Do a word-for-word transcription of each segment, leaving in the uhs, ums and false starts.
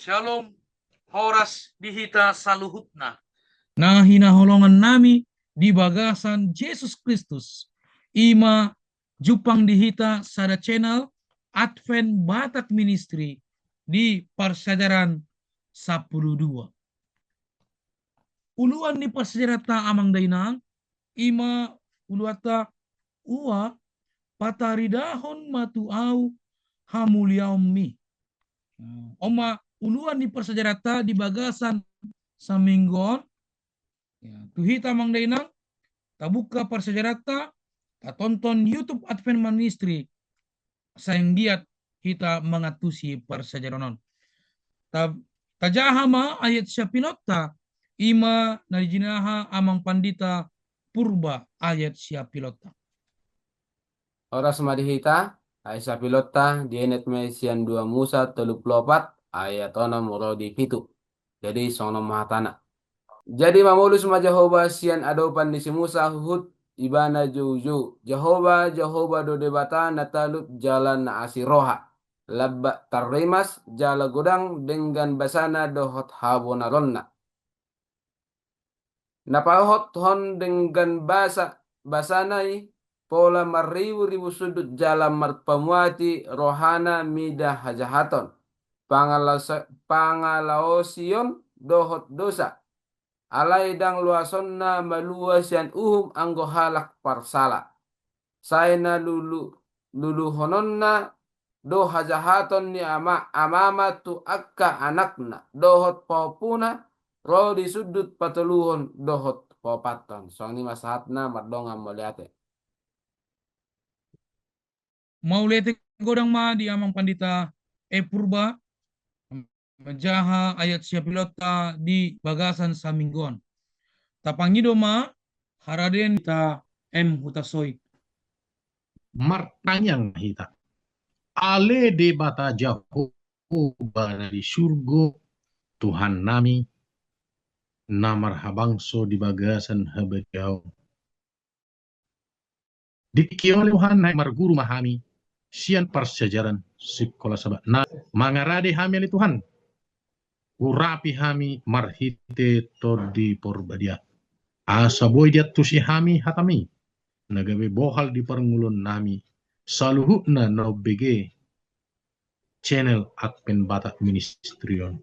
Shalom, horas di hita saluhutna. Na hinaholongan nami di bagasan Jesus Kristus, ima jumpang di hita sada channel Advent Batak Ministry di parsiajaran sampulu dua. Uluan ni parsiajaranta amang dainang, ima uluanta ua pataridahon ma tu ahu hamuliaonmi. On ma uluan ni parsiajaranta di bagasan saminggu on. Ya, tu hita amang dainang, tabuka parsiajaranta, tatonton YouTube Advent Ministry, sai anggiat hita mangantusi parsiajaran on. Ta-, tajaha ma ayat siapilonta, ima na dijinaha amang pandita Purba ayat siapilonta. Horas ma di hita, ayat siapilonta dienet ma i sian dua Musa tolu pulu opat ayat onom ro di pitu. Jadi songon on ma hatana. Jadi mamolus ma Jahowa sian adopan ni si Musa huhut ibana joujou. Jahowa, Jahowa do Debata na talup jala na asi roha, lambak tarrimas jala godang denggan basana dohot habonaronna. Na pahothon denggan basa, basana i pola marriburibu sundut jala marpamuati rohana mida hajahaton, pangalaosa-, pangalaosion dohot dosa. Alai ndang loasonna malua sian uhum anggo halak parsala. Sai na lulu-, luluhononna do hajahaton ni ama-, amama tu angka anakna dohot pahompuna ro di sundut patoluhon dohot paopathon. Songon i ma sahatna, mardongan mauliate. Mauliate godang ma di amang pandita E Purba, manjaha ayat siapilonta di bagasan saminggu on. Tapangido ma haradeon ta M Hutasoit. Martangiang hita. Ale Debata Jahowa na di surgo, Tuhan nami, na marhabangso di bagasan habadiaon. Di tingki on ale Tuhan, naeng marguru ma hami sian parsiajaran sikola Sabat na mangarade hami ale Tuhan. Urapi hami marhite Tondi Porbadia, asa boi diantusi hami hatami na gabe bohal di parngoluon nami saluhutna na umbege channel Advent Batak Ministry on.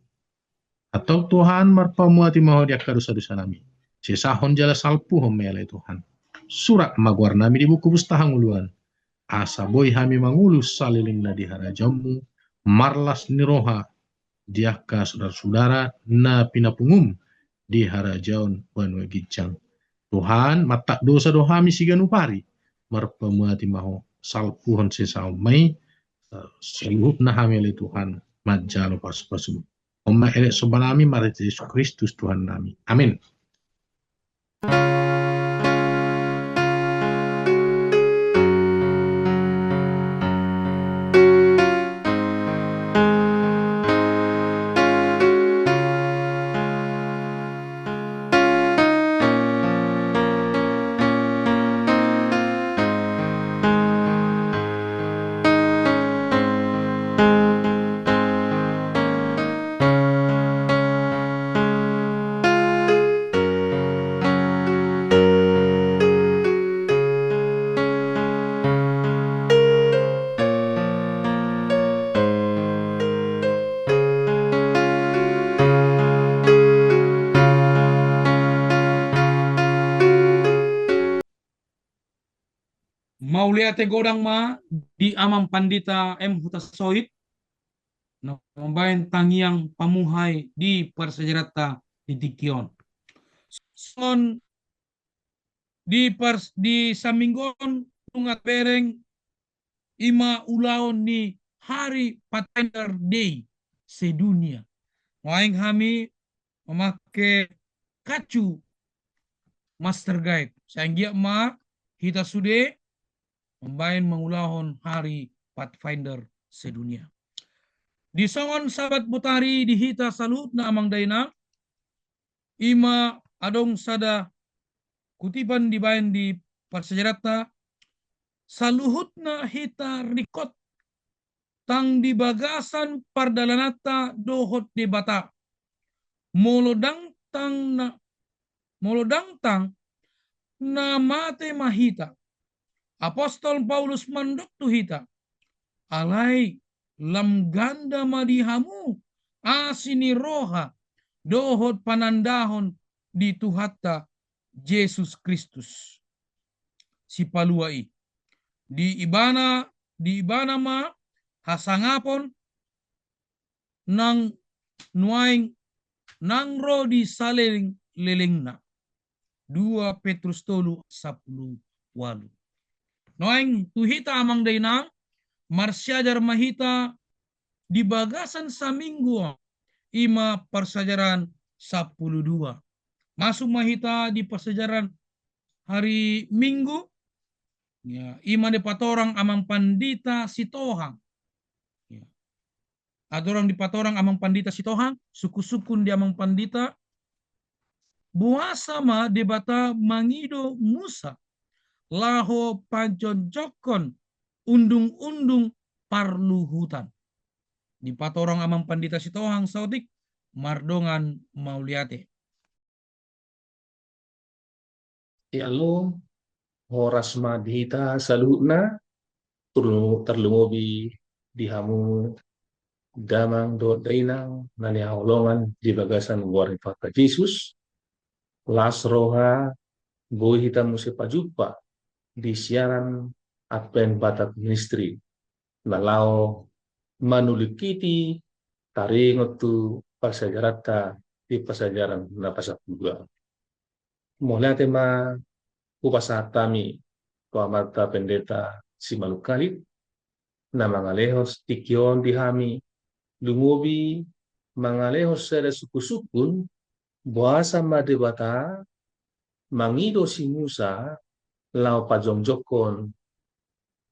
Antong Tuhan, marpamuati ma Ho di angka dosa-dosa nami. Sesahon jala salpuhon ma i ale Tuhan. Surat ma goar nami di buku Pustaha Hangoluan, asa boi hami mangolu saleleng na di harajaonmu, marlas ni roha di angka sudara-sudara na pinapungum di harajaon banua ginjang. Tuhan, martakdosa do hami siganup ari, marpamuati ma Ho, salpuhon sesahon ma i, eh, saluhutna hami ale Tuhan, manjalo pasu-pasu. On ma elek somba nami marhite Jesus Kristus Tuhan nami. Amin. Mauliate godang ma di amang pandita M Hutasoit na mambaen tangiang pamuhai di parsiajaranta di tingki on. Songon di pars-, di saminggu on nunga bereng ima ulaon ni hari Pathfinder Day sedunia. Nuaeng hami mamake kacu master guide. Sai anggiat ma hita sude mambaen mangulahon hari Pathfinder sedunia. Di songon Sabat botari di hita saluhutna amang dainang, ima adong sada kutipan dibaen di parsiajaranta, saluhutna hita ringkot tang di bagasan pardalananta dohot Debata. Molo ndang tang na, molo ndang tang na mate ma hita. Apostel Paulus mandok tu hita, alai lam ganda ma di hamu asi ni roha dohot panandahon di Tuhanta Jesus Kristus. Sipalua i. Di ibana, di ibana ma hasangapon nang nuaeng nang ro di saleleng-lelengna. Dua Petrus tolu sapulu ualu. Nuaeng tu hita amang dainang, marsiajar ma hita di bagasan saminggu on, i ma parsiajaran sapulu dua. Masuk ma hita di parsiajaran hari Minggu, ya, i ma dipatorang amang pandita Sitohang. Ya. Andorang dipatorang amang pandita Sitohang, sungkun-sungkun di amang pandita, boasa ma Debata mangido Musa laho pajongjongkon undung-undung parluhutan. Dipatorang amang pandita Sitohang saotik, mardongan mauliate. Ia alo, horas ma di hita saluhutna, terlu-, terlumobi di hamu damang dohot dainang na nihaholongan di bagasan goar ni Tuhanta Jesus, las roha boi hita muse pajumpa di siaran Advent Batak Ministry na laho manulingkiti taringot tu parsiajaranta di parsiajaran na pasampulu dua. Mauliate ma hupasahat hami tu amanta pendeta Simanungkalit, na mangalehon tingki on di hami, lumobi mangalehon sada sungkun-sungkun, boasa ma Debata mangido si Musa laho pajongjongkon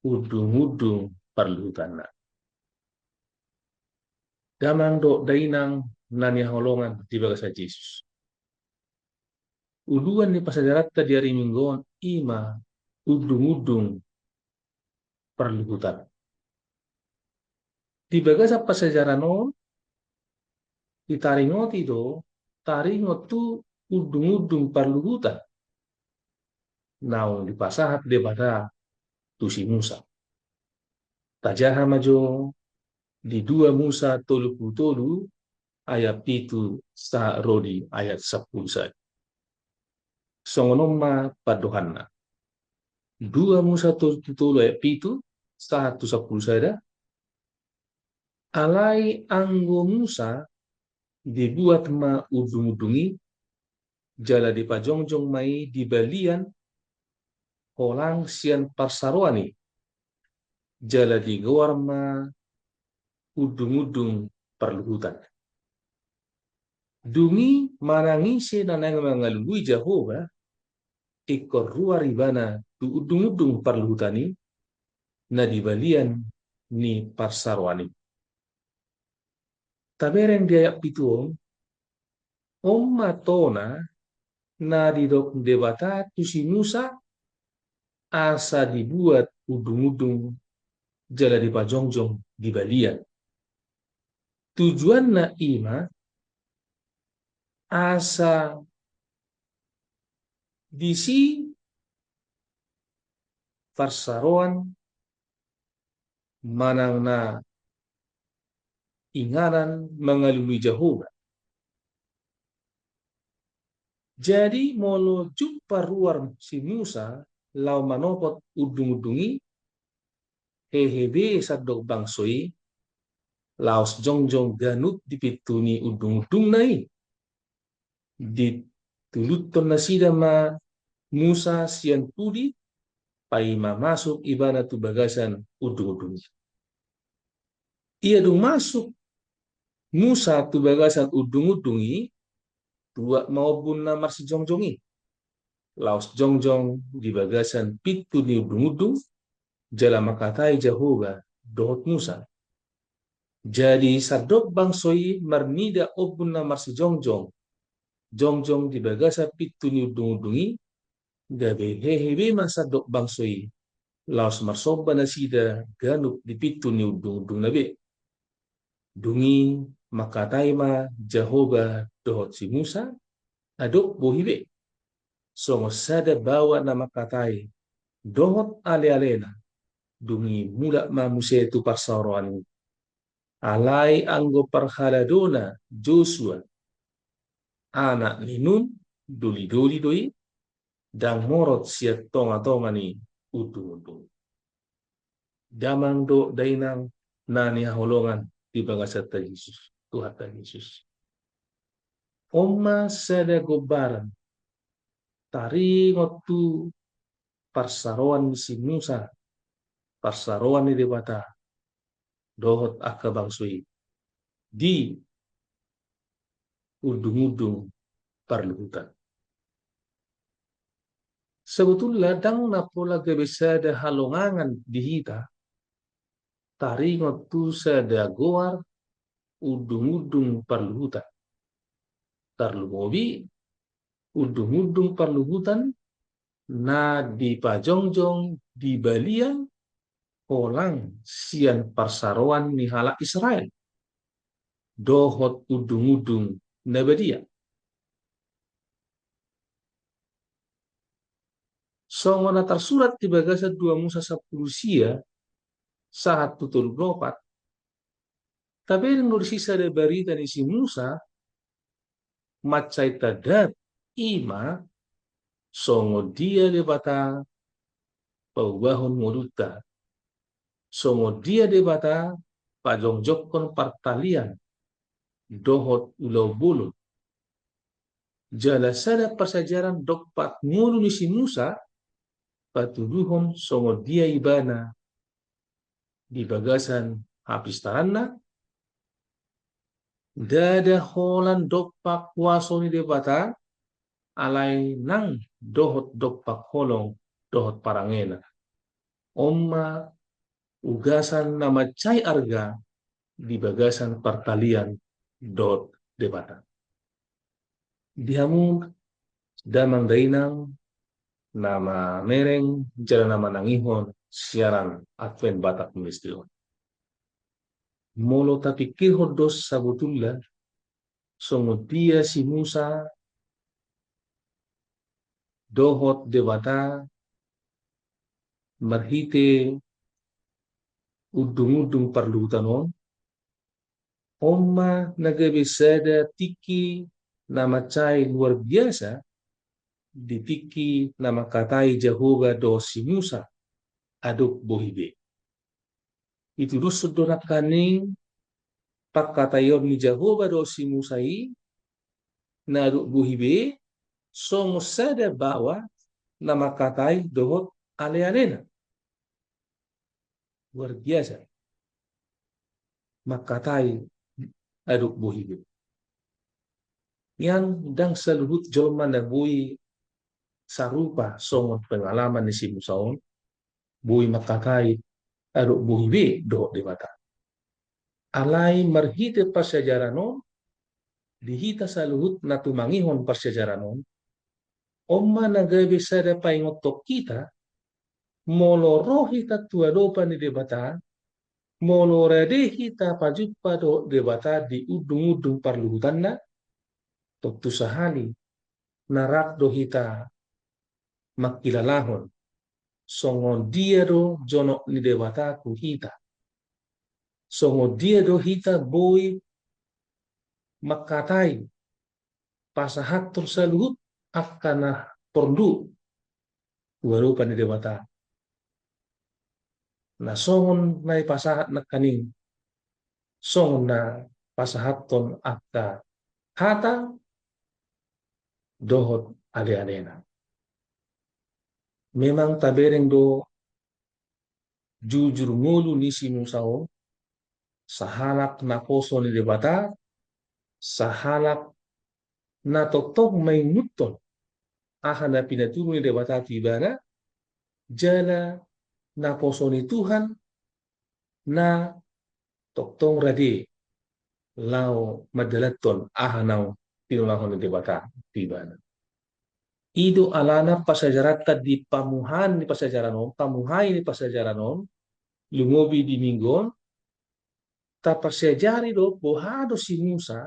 undung-undung parluhutanna. Damang dohot dainang na nihaholongan di bagasan Jesus. Uluan ni parsiajaranta di ari Minggu on i ma undung-undung parluhutan. Di bagasan parsiajaran on, ditaringoti do taringot tu undung-undung parluhutan naung dipasahat Debata tu si Musa. Tajaha ma jo di dua Musa tolu pulu tolu ayat pitu sahat ro di ayat sampulu sada. Songon on ma pandohanna. Dua Musa tolu pulu tolu ayat pitu sahat tu sampulu sada. Alai anggo Musa dibuat ma undung-undung i, jala dipajongjong ma i di balian holang sian parsaroan i, jala digoar ma undung-undung parluhutan. Dung i manang ise na naeng mangalului Jahowa, ingkon ruar ibana tu undung-undung parluhutan i, na di balian ni parsaroan i. Tabereng di ayat pitu on, on ma tona na didok Debata tu si Musa, asa dibuat undung-undung jala dipajongjong di balian. Tujuanna i ma asa disi parsaroan manang na inganan mangalului Jahowa. Jadi molo jumpa ruar si Musa laho manopot undung-undung i, hehe be sandok bangso i laos jongjong ganup di pintu ni undung-undungna i. Dituluthon nasida ma Musa sian pudi, paima masuk ibana tu bagasan undung-undung i. Ia dung masuk Musa tu bagasan undung-undung i, tuat ma ombun na marsijongjong i laos jongjong di bagasan pintu ni undung-undung, jala mangkatai Jahowa dohot Musa. Jadi sandok bangso i marnida ombun na marsijongjong, jongjong di bagasan pintu ni undung-undung i, gabe hehe be ma sandok bangso i laos marsomba nasida ganup di pintu ni undung-undungna be. Dung i mangkatai ma Jahowa dohot si Musa, adop bohi be. Songon sada baoa na mangkatai dohot ale-alena, dung i mulak ma muse tu parsaoroan i. Alai anggo parhaladona Josua, anak ni Nun, doli-doli do i, ndang morot sian tonga-tonga ni undung-undung. Damang dohot dainang na hinaholongan di bagasan Tuhan Jesus, Tuhanta Jesus. On ma sada gombaran taringot tu parsaroan ni si Musa, parsaroan ni Debata dohot angka bangso i di undung-undung parluhutan. Sebetulna ndang na pola gabe sada halongangan di hita taringot tu sada goar undung-undung parluhutan. Tarlumobi undung-undung parluhutan na dipajongjong di balian holan sian parsaroan ni halak Israel dohot undung-undung na badia. Songon na tarsurat di bagasan dua Musa sampulu sia, sahat tu tolu pulu opat, tabereng do disi sada barita ni si Musa, mansai tanda i ma songon dia Debata paubahon ngolunta, songon dia Debata pajongjongkon partalian dohot ulaon bolon. Jala sada parsiajaran dompak ngolu ni si Musa patuduhon songon dia ibana di bagasan hapistaranna, ndada holan dompak kuaso ni Debata, alai nang dohot dompak holong dohot parangena. On ma ugasan na mansai arga di bagasan partalian dohot Debata. Di hamu damang dainang na mamereng jala na manangihon siaran Advent Batak Ministry on. Molo tapikirhon do sabotulna songon dia si Musa dohot Debata marhite undung-undung parluhutan on, on ma na gabe sada tingki na mansai luar biasa di tingki na mangkatai Jahowa dohot si Musa, adop bohi be. Itudoshon do nangkaning pangkataion ni Jahowa dohot si Musa i na adop bohi be, songon sada baoa na mangkatai dohot ale-alena. Luar biasa. Mangkatai adop bohi be. Nian ndang saluhut jolma na boi sarupa songon pengalaman ni si Musa on, boi mangkatai adop bohi be dohot Debata. Alai marhite parsiajaran on, di hita saluhut na tumangihon parsiajaran on, on ma na gabe sada paingothon hita, molo ro hita tu adopan ni Debata, molo rade hita pajumpa dohot Debata di undung-undung parluhutanna, tontu sahali na rap do hita mangkilalahon songon dia do jonok ni Debata tu hita. Songon dia do hita boi mangkatai pasahathon saluhut angka na porlu tu adopan ni Debata. Na songon na dipasahat nangkaning, songon na pasahathon angka hata dohot ale-alena. Memang tabereng do jujur ngolu ni si Musa on, sahalak naposo ni Debata, sahalak na tongtong mainguthon aha na pinatudu ni Debata tu ibana, jala naposo ni Tuhan na tongtong rade laho mandalanhon aha naung pinolahon ni Debata tu ibana. I do alana parsiajaranta di pamuhai ni parsiajaran on, pamuhai ni parsiajaran on, lumobi di minggu on, taparsiajari do boha do si Musa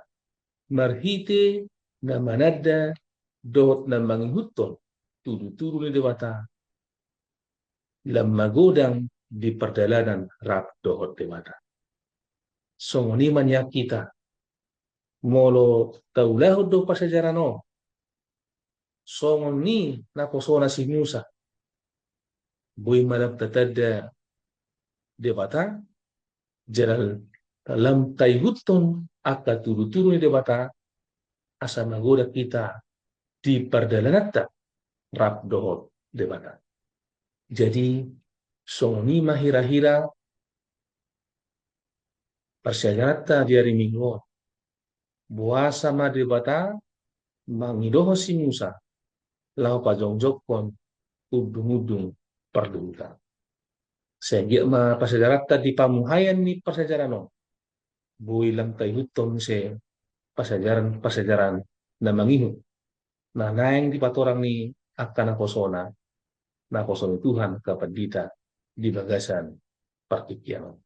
marhite na mananda dohot na mangihuthon tudutudu ni Debata, lam magodang di pardalanan rap dohot Debata. Songon i ma nian hita, molo taulahon do parsiajaran on songon i naposona si Musa, boi ma lam tatanda Debata, jala lam taihuthon angka tudutudu ni Debata, asa magodang hita di pardalananta rap dohot Debata. Jadi, songon i ma hirahira parsiajaranta di ari Minggu on. Boasa ma Debata mangidohon si Musa laho pajongjongkon undungundung parluhutan. Sai anggiat ma parsiajaranta di pamuhaian ni parsiajaran on, boi lam taihuthon muse parsiajaran-parsiajaran na mangihut, na naeng dipatorang ni angka naposona, naposo ni Tuhan angka pandita di bagasan partingkian on.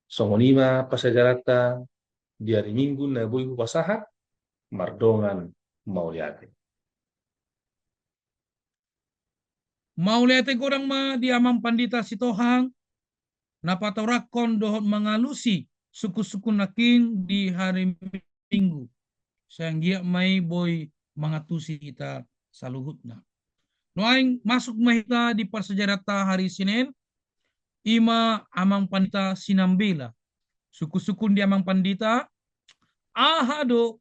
Songon i ma parsiajaranta di ari Minggu na boi hupasahat, mardongan mauliate. Mauliate godang ma di Amang Pandita Sitohang, na patorangkon dohot mangalusi sungkunsungkun nangkin di hari Minggu. Sai anggiat ma i boi mangantusi hita saluhutna. Nuaeng masuk ma hita di parsiajaranta hari Senin, i ma Amang Pandita Sinambela. Sungkunsungkun di Amang Pandita, aha do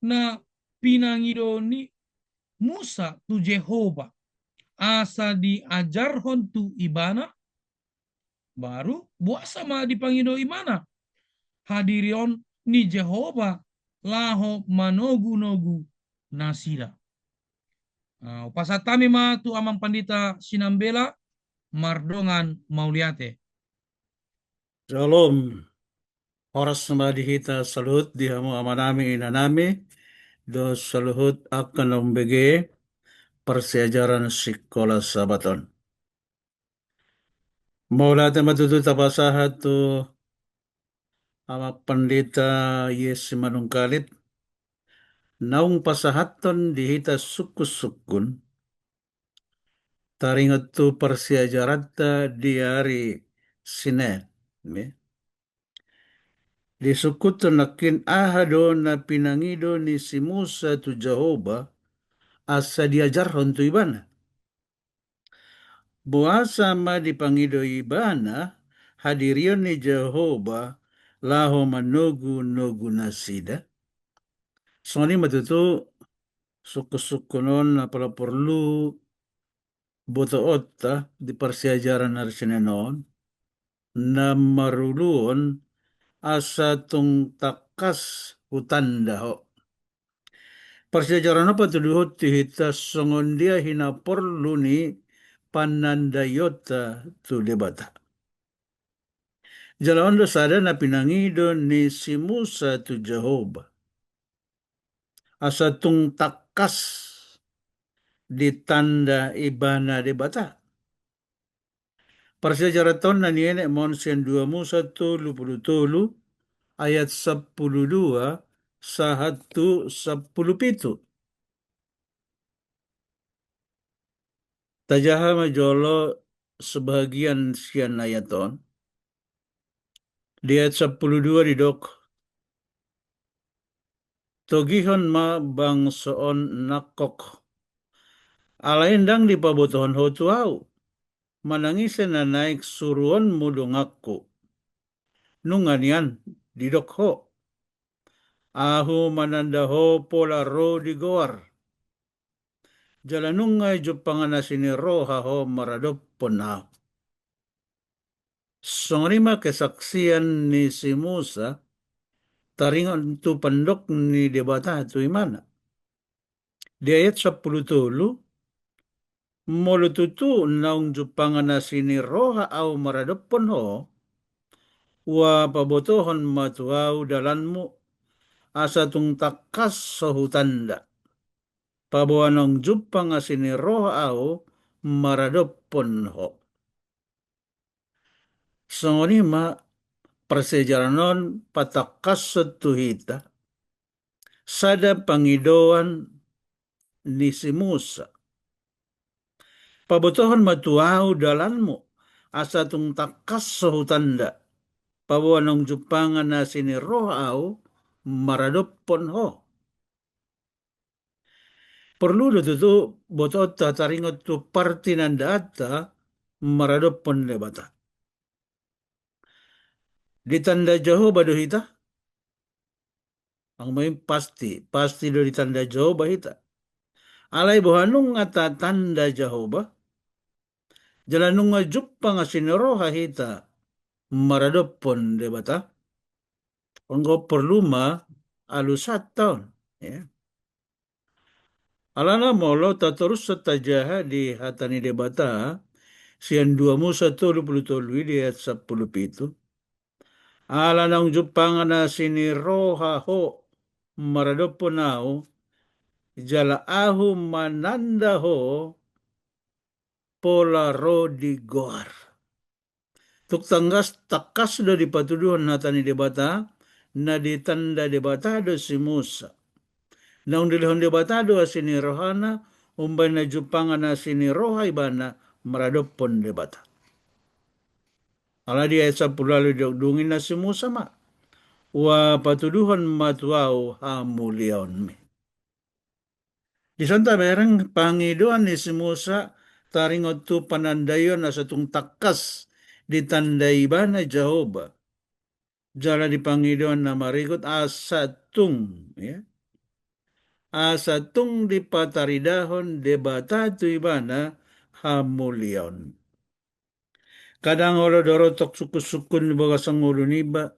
na pinangido ni Musa tu Jehoba, asa diajarhon tu ibana, baru boasa ma dipangido ibana hadirion ni Jehoba laho manogunogu nasida. Nah, hupasahat hami ma tu Amang Pandita Sinambela, mardongan mauliate. Shalom. Horas ma di hita saluhut, di hamu amanami, inanami, dohot saluhut angka na umbege parsiajaran sikola Sabat on. Mauliate ma tutu tapasahat tu Amang Pandita Yesi Manungkalit, naung pasahathon di hita sungkunsungkun taringot tu parsiajaranta di ari Senin. Disungkunhon nangkin aha do na pinangido ni si Musa tu Jehoba asa diajarhon tu ibana. Boasa ma dipangido ibana hadirion ni Jehoba laho manogunogu nasida? Songon i ma tutu sungkunsungkun on na pala porlu botoonta di parsiajaran ari Senin on, na maruluhon asa tung tangkas hutanda ho. Parsiajaran on patuduhon tu hita songon dia hinaporlu ni panandaionta tu Debata. Jala on do sada na pinangido ni si Musa tu Jehoba, asa tung tangkas ditanda ibana Debata. Parsiajaranta on na nienet ma on sian dua Musa tolu pulu tolu ayat sampulu dua sahat tu sampulu pitu. Tajaha ma jolo sebahagian sian ayat on. Di ayat sampulu dua didok, togihon ma bangso on nangkok. Alai ndang dipabotohon ho tu ahu manang ise na naeng suruonmu donganku. Nunga nian didok ho, ahu mananda ho pola ro di goar. Jala nunga i jumpangan asi ni roha ho maradophon ahu. Songon i ma kesaksian ni si Musa taringot tu pandok ni Debata tu ibana. Di ayat sampulu tolu, molo tutu naung jumpangan asi ni roha ahu maradophon ho, ua pabotohon ma tu ahu dalanmu, asa tung tangkas so hutanda. paboa naung jumpang asi ni roha ahu maradophon ho. Songon i ma parsiajaran on patangkashon tu hita sada pangidoan ni si Musa. Pabotohon ma tu ahu dalanmu, asa tung tangkas so hutanda, paboa naung jumpangan asi ni roha ahu maradophon ho. Porlu do tutu botoonta taringot tu partinandaanta maradophon Debata. Ditanda Jahowa do hita? Anggo i pasti, pasti do ditanda Jahowa hita. Alai boha nunga tatanda Jahowa? Jala nunga jumpang asi ni roha hita maradophon Debata? Anggo porlu ma alusanta on, ya. Alana molo tatorushon tajaha di hata ni Debata, sian dua Musa tolu pulu tolu i di ayat sampulu pitu. Ala naung jumpangan asi ni roha ho maradophon ahu, jala ahu mananda ho pola ro di goar. Tung tangkas, tangkas do dipatuduhon hata ni Debata, na ditanda Debata do si Musa. Naung dilehon Debata do asi ni rohana, umbahen na jumpangan asi ni roha ibana maradophon Debata. Ala di ayat sampulu ualu didok, dung i ninna si Musa ma, ua patuduhon ma tu ahu hamuliaonmi. Dison tabereng pangidoan ni si Musa taringot tu panandaion asa tung tangkas ditandai ibana Jahowa. Jala di pangidoan na marikut asa tung, ya. Asa tung dipataridahon Debata tu ibana hamuliaon. Kadang olo do ro tong sungkun-sungkun di bagasan ngolu niba,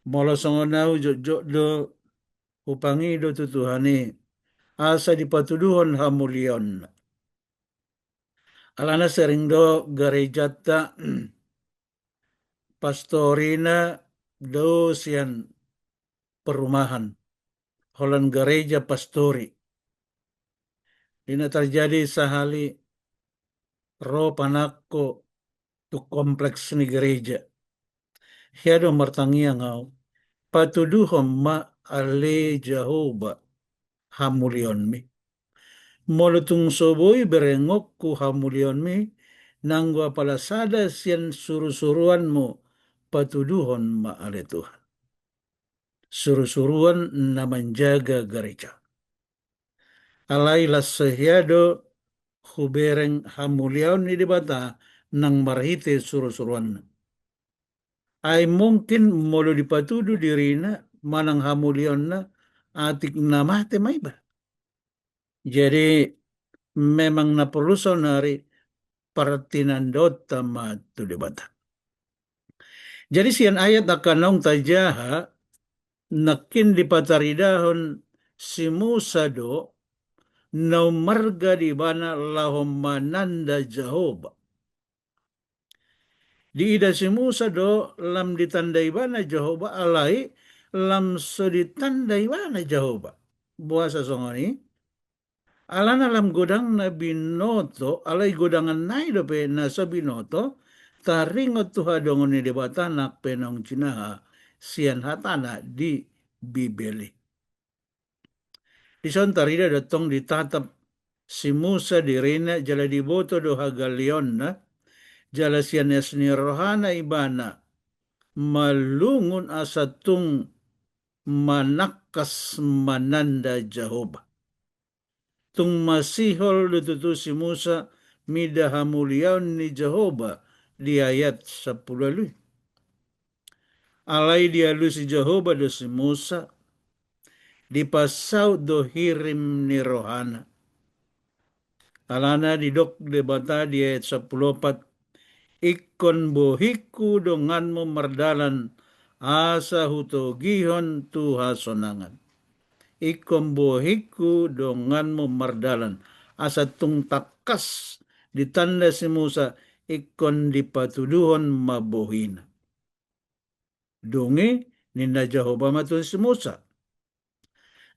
molo songon ahu jotjot do hupangido tu Tuhan i, asa dipatuduhon hamuliaonna. Alana sering do garejanta pastorina dao sian perumahan, holan gareja pastori. Di na terjadi sahali ro panangko tu kompleks ni gareja. Hea do martangiang ahu, patuduhon ma ale Jahowa hamuliaonmi. Molo tung so boi berengonku hamuliaonmi, nanggo apala sada sian surusuruanmu, patuduhon ma ale Tuhan. Surusuruan na manjaga gareja. Alai las so hea do hubereng hamuliaon ni Debata nang marhite surusuruanna. Ai mungkin molo dipatudu dirina manang hamuliaonna, atik na mate ma iba. Jadi memang na porlu saonari partinandaonta ma tu Debata. Jadi sian ayat angka naung tajaha, nangkin dipataridahon si Musa do na ummarga di ibana laho mananda Jahowa. Diida si Musa do lam ditanda ibana Jahowa, alai lam so ditanda ibana Jahowa. Boasa songon i? Alana lam godangna binoto, alai godangan nai dope na so binoto, taringot tu hadongan ni Debata nang pe naung jinaha sian hatana di Bibel i. Dison tarida do tong ditatap si Musa dirina jala diboto do hagaleonna, jala sian es ni rohana ibana malungun asa tung manangkas mananda Jahowa. Tung masihol do tutu si Musa mida hamuliaon ni Jahowa di ayat sampulu ualu i. Alai dialusi Jahowa do si Musa, dipasaut do hirim ni rohana. Alana didok Debata di ayat sampulu opat, ingkon bohingku donganmu mardalan, asa hutogihon tu hasonangan. Ingkon bohingku donganmu mardalan, asa tung tangkas ditanda si Musa, ingkon dipatuduhon ma bohina. Dung i ninna Jahowa ma tu si Musa,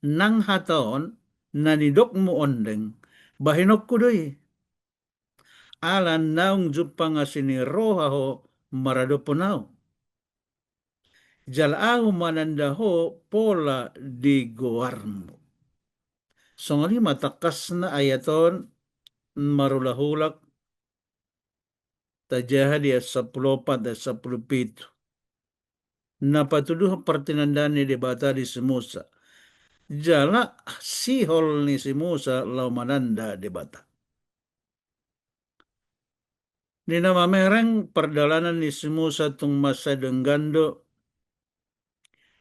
nang hata on na nidokmu ondeng, bahenonku do i. Ala naung jumpang asi ni roha ho maradophon ahu. Jala ahu mananda ho pola di goarmu. Songon i ma tangkasna ayat on marulahulak tajaha di ayat sampulu opat dan sampulu pitu. Na patuduhon partinandaan ni Debata di si Musa. Jala sihol ni si Musa laho mananda Debata. Di na mamereng pardalanan ni si Musa tung mansai denggan do,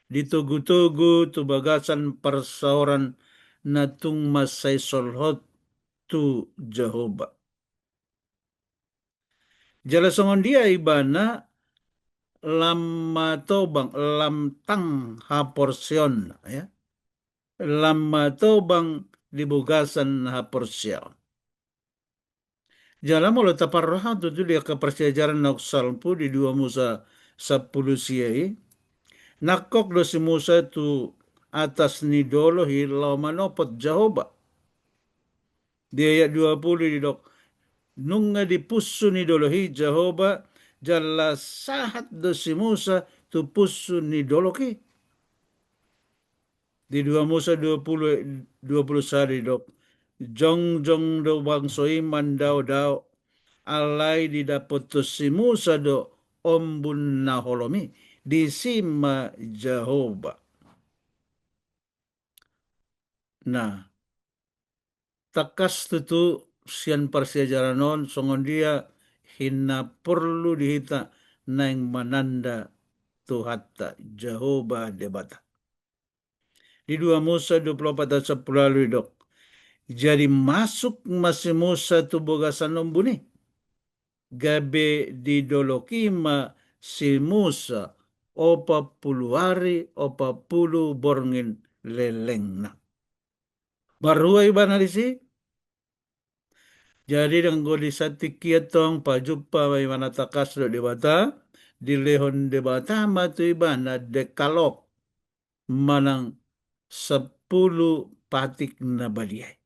ditogu-togu tu bagasan parsaoran na tung mansai solhot tu Jahowa. Jala songon dia ibana lam matobang, lam tang haporseaonna, ya. Lam matobang di bagasan haporseaon. Jala molo taparrohahon tutu di angka parsiajaran na salpu di dua Musa sampulu sia i, nangkok do si Musa tu atas ni dolok i laho manopot Jahowa. Di ayat dua pulu didok, nunga di punsu ni dolok i Jahowa, jala sahat do si Musa tu punsu ni dolok i. Di dua Musa dua pulu, dua pulu sada didok, jongjong do bangso i mandao-dao, alai didapothon si Musa do ombun na holom i, disi ma Jahowa. Nah, tangkas tutu sian parsiajaran on songon dia hinna porlu di hita naeng mananda Tuhanta Jahowa Debata. Di dua Musa dua pulu opat ayat sampulu ualu didok, jadi masuk ma si Musa tu bagasan ombun i. Gabe di dolok i ma si Musa opat pulu ari opat pulu borngin lelengna. Marhua ibana disi? Jadi anggo di satingkian tong pajumpa ma ibana tangkas dohot Debata, dilehon Debata ma tu ibana Dekalog manang sampulu patik na badia i.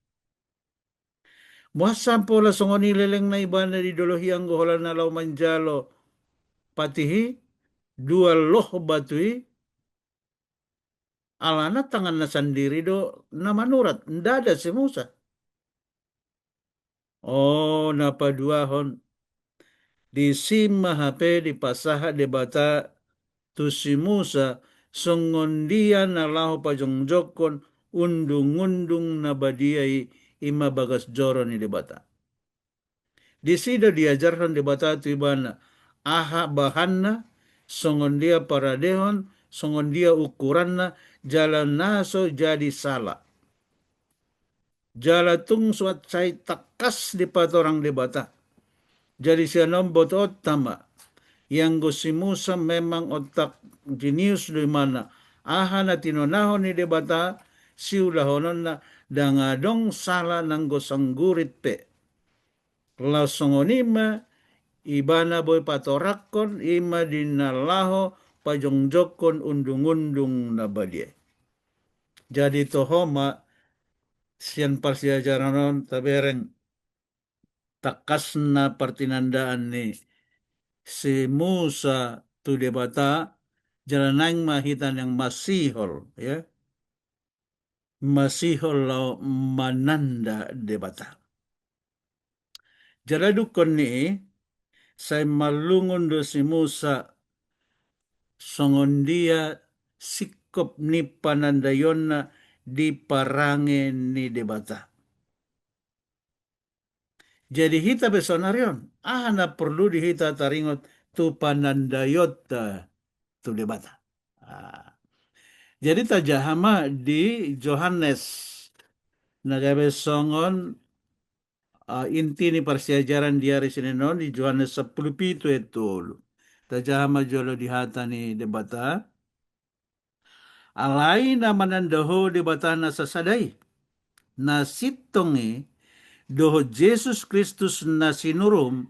Muasa pola songon i lelengna ibana di dolok i anggo holan na laho manjalo patih i, dua loh batu i, alana tanganna sandiri do na manurat, ndada si Musa. O, na paduahon, disi ma hape dipasahat Debata tu si Musa songon dia na laho pajongjongkon undung-undung na badia i, i ma bagas joro ni Debata. Disi do diajarhon Debata tu ibana aha bahanna, songon dia paradehon, songon dia ukuranna, jala na so jadi sala. Jala tung suat sai tangkas dipatorang Debata. Jadi sian on botoonta ma, ianggo si Musa memang otak jenius do ibana, aha na tinonahon ni Debata siulahononna ndang adong sala nanggo sanggurit pe. Laos songon i ma ibana boi patorangkon, i ma di na laho pajongjongkon undung-undung na badia i. Jadi toho ma sian parsiajaran on tabereng tangkasna partinandaan ni si Musa tu Debata, jala naeng ma hita naeng masihol, ya. Masihol laho mananda Debata. Jala dungkon ni i, sai marlungun do si Musa songon dia singkop ni panandaionna di parange ni Debata. Jadi hita pe saonari on, aha na porlu di hita taringot tu panandaionta tu Debata. Ah. Jadi tajaha ma di Johannes na gabe songon, ah, inti ni parsiajaran di ari Senin on di Johannes sampulu pitu ayat tolu. Tajaha ma jolo di hata ni Debata. Alai na mananda ho Debata na sasada i, na sintong i, dohot Jesus Kristus na sinuruM,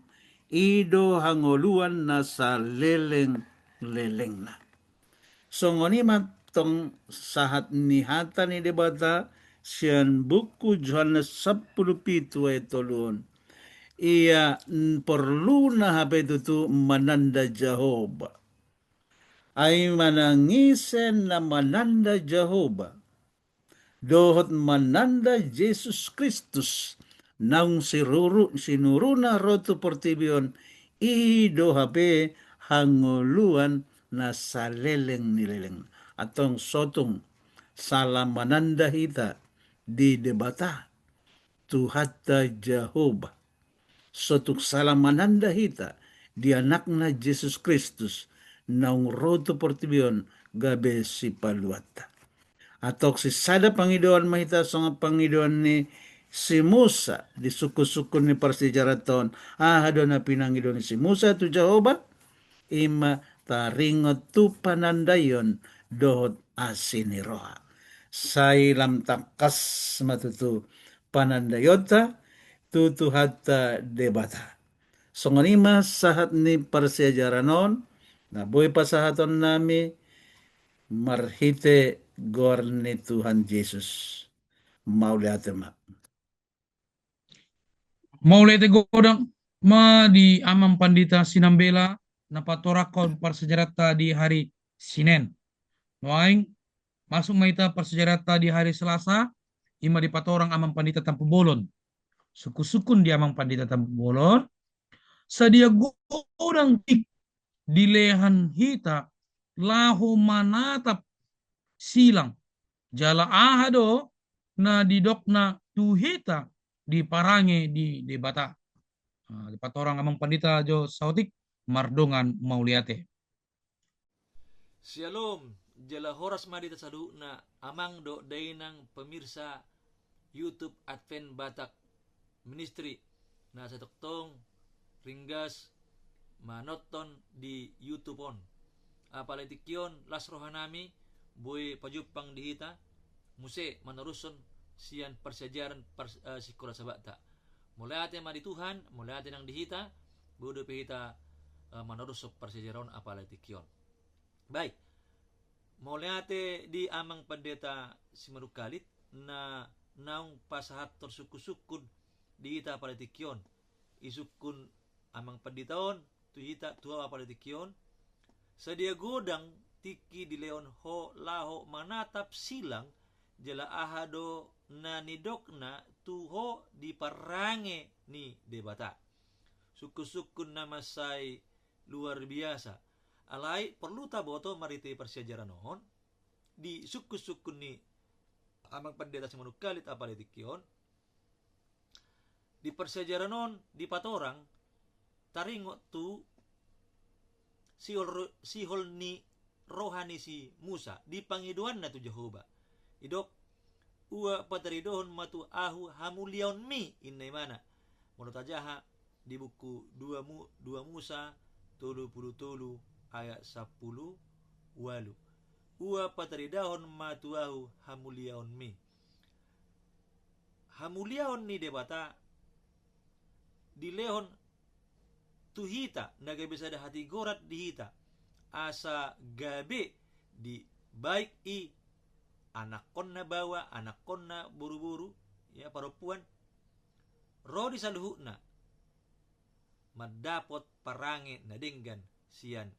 i do hangoluan na saleleng-lelengna. Songon i ma tong sahat ni hata ni Debata sian buku Johannes sampulu pitu ayat tolu on. Ia porluna hape tutu mananda Jahowa. Ai manang ise na mananda Jahowa dohot mananda Jesus Kristus naung siruru sinuruna ro tu portibi on, i do hape hangoluan na saleleng ni leleng. Antong sotung sala mananda hita di Debata, Tuhanta Jahowa. Sotung sala mananda hita di Anakna Jesus Kristus naung ro tu portibi on gabe sipaluanta. Antong sisada pangidoan ma hita songon pangidoan ni si Musa di sungkun-sungkun ni parsiajaranta on. Aha do na pinangido ni si Musa tu Jahowa? I ma taringot tu panandaion dohot asi ni roha. Sai lam tangkas ma tutu panandaionta tu Tuhanta Debata. Songon i ma sahat ni parsiajaran on na boi pasahatonnami marhite goar ni Tuhan Jesus. Mauliate ma. Mauliate godang ma di Amang Pandita Sinambela na patorangkon parsiajaranta di hari Sinen. Nuaeng masuk ma hita parsiajaranta di hari Selasa, i ma dipatorang Amang Pandita Tampubolon. Sungkun-sungkun di Amang Pandita Tampubolon, sadia godang tingki dilehon hita laho manatap silang, jala aha do na nidokna tu hita di parange ni Debata. Nah, dipatorang Amang Pandita jo saotik, mardongan mauliate. Syalom, jala horas ma di hita saluhutna, amang dohot dainang pemirsa YouTube Advent Batak Ministry na sai tongtong ringgas manonton di YouTube on. Apala tingki on las rohanami boi pajumpang di hita muse manarushon sian parsiajaran pars-, eh, Sikola Sabatta. Mauliate ma di Tuhan, mauliate nang di hita, boi dope hita, eh, manarushon parsiajaran on apala tingki on. Baik. Mauliate di Amang Pandita Simanungkalit na naung pasahathon sungkun-sungkun di hita apala tingki on. Isungkun Amang Pandita on tu hita, tu ahu apala tingki on. Sadia godang tingki dilehon ho laho manatap silang, jala aha do na nidokna tu ho di parange ni Debata. Sungkun-sungkun na mansai luar biasa. Alai porlu taboto marhite parsiajaran on, di sungkun-sungkun ni Amang Pandita Simanungkalit apala tingki on, di parsiajaran on dipatorang taringot tu sihol, sihol ni roha ni si Musa di pangidoanna tu Jahowa. Didok, ua pataridaon ma tu ahu hamuliaonmi, inna imana. Molo tajaha di buku dua Mu-, dua Musa tolu pulu tolu ayat sampulu ualu. Ua pataridaon ma tu ahu hamuliaonmi. Hamuliaon ni Debata dilehon tu hita na gabe sada hatigoran di hita, asa gabe di baik i anakkonna baoa, anakkonna boruboru, ya, parompuan, ro di saluhutna mandapot parange na denggan sian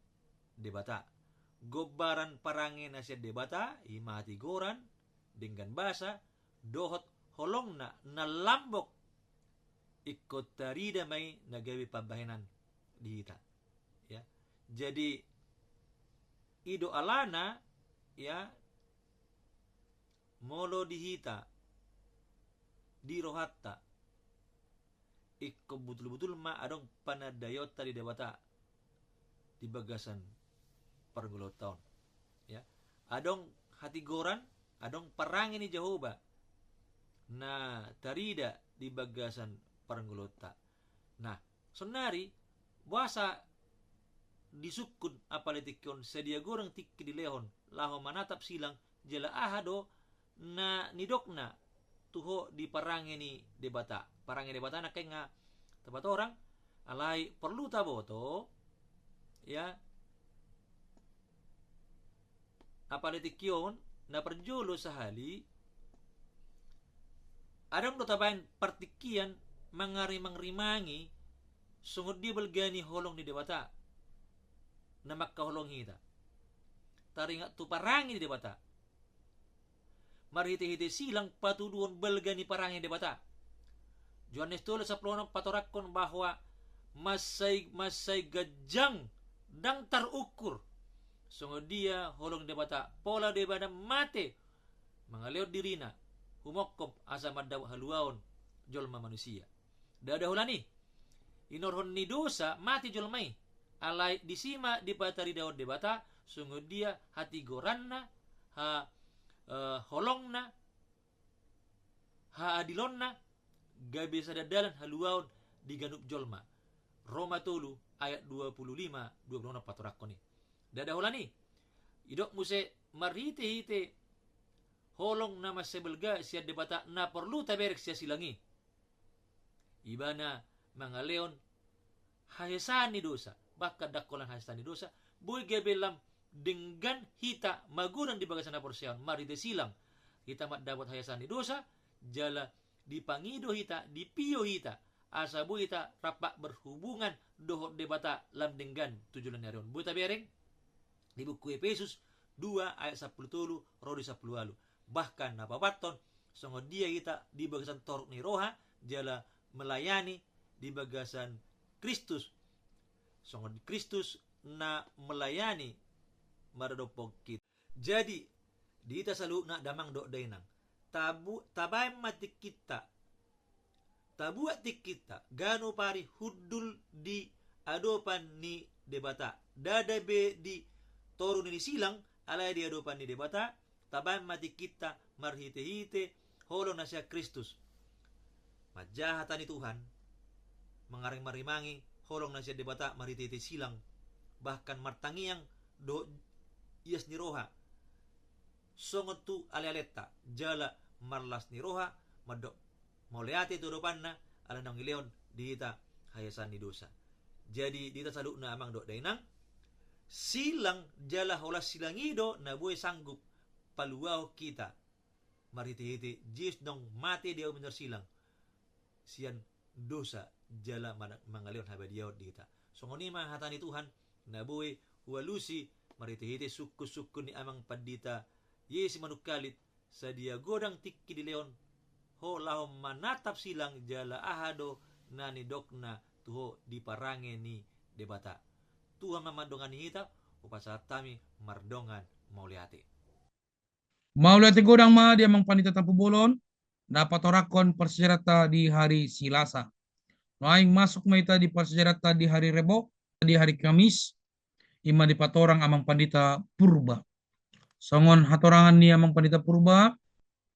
Debata. Gombaran parange na sian Debata i ma hatigoran, denggan basa, dohot holongna na lambok, ingkon tarida ma i na gabe pambahenan di hita. Ya. Jadi, i do alana, ya, molo di hita, di rohanta, ingkon butul-butul ma adong panandaionta di Debata di bagasan parngoluonta on. Ya. Adong hatigoran, adong parange ni Jahowa na tarida di bagasan parngoluonta. Nah, saonari, boasa disungkun apala tingki on, sadia godang tingki dilehon laho manatap silang, jala aha do na nidokna tu ho di parange ni Debata. Parange ni Debata nangkin nga tapatorang, alai porlu taboto, ya, apala tingki on, na parjolo sahali, Adong do tabaen partingkian mangarimangrimangi songon dia balga ni holong ni Debata na mangkaholongi hita. Taringot tu parange ni Debata marhitehite silang patuduhon balga ni parange ni Debata. Johannes tolu sampulu onom patorangkon bahwa mansai, mansai ganjang ndang tarukur songon dia holong ni Debata pola Debata mate mangalehon dirina humongkop asa mandapot haluaon jolma manusia. Ndada holan i, inorhon ni dosa mate jolma i. Alai disi ma dipataridahon Debata songon dia hatigoranna, ha, eh, holongna, haadilonna, gabe sada dalan haluaon di ganup jolma. Roma tolu ayat dua pulu lima, dua pulu onom patorangkon i. Ndada holan i, didok muse marhitehite holong na mansai balga sian Debata na porlu tabereng sian silang i. Ibana mangalehon haesaan ni dosa, bahkan ndang holan haesaan ni dosa, boi gabe lam denggan hita magodang di bagasan haporseaon marhite silang. Hita mandapot haesaan ni dosa, jala dipangido hita, dipio hita, asa boi hita rap berhubungan dohot Debata lam denggan tu joloan ni ari on. Boi tabereng di buku Epesus dua ayat sampulu tolu ro di sampulu ualu. Bahkan na paopathon, songon dia hita di bagasan toruk ni roha jala melayani di bagasan Kristus, songon Kristus na melayani maradophon hita. Jadi, di hita saluhutna damang dohot dainang, tabu-, tabaen ma tingkinta, tabuat tingkinta ganup ari hundul di adopan ni Debata. Ndada be di toru ni silang, alai di adopan ni Debata, tabaen ma tingkinta marhitehite holong na sian Kristus. Manjaha hata ni Tuhan, mangarimangrimangi holong na sian Debata marhitehite silang, bahkan martangiang dohot ias ni roha songon tu alealeta, jala marlas ni roha mandok mauliate tu adopanna ala naung dilehon di hita haesaan ni dosa. Jadi di hita saluhutna amang dohot dainang, silang jala holan silang i do na boi sanggup paluahon hita marhitehite Jesus naung mate di ahu manjalo silang sian dosa jala mana-, mangalehon habadiaon di hita. Songon i ma hata ni Tuhan na boi hualusi marhitehite sungkunsungkun ni amang pandita Yesi Manungkalit, sadia godang tingki dilehon ho laho manatap silang jala aha do na nidokna tu ho di parange ni Debata. Tuhan ma mandongani hita, hupasahat hami mardongan mauliate. Mauliate godang ma di amang pandita Tampubolon, na patorangkon parsiajaranta di hari Silasa. Nuaeng masuk ma hita di parsiajaranta di hari Rebo, di hari Kamis, i ma dipatorang amang pandita Purba. Songon hatorangan ni amang pandita Purba,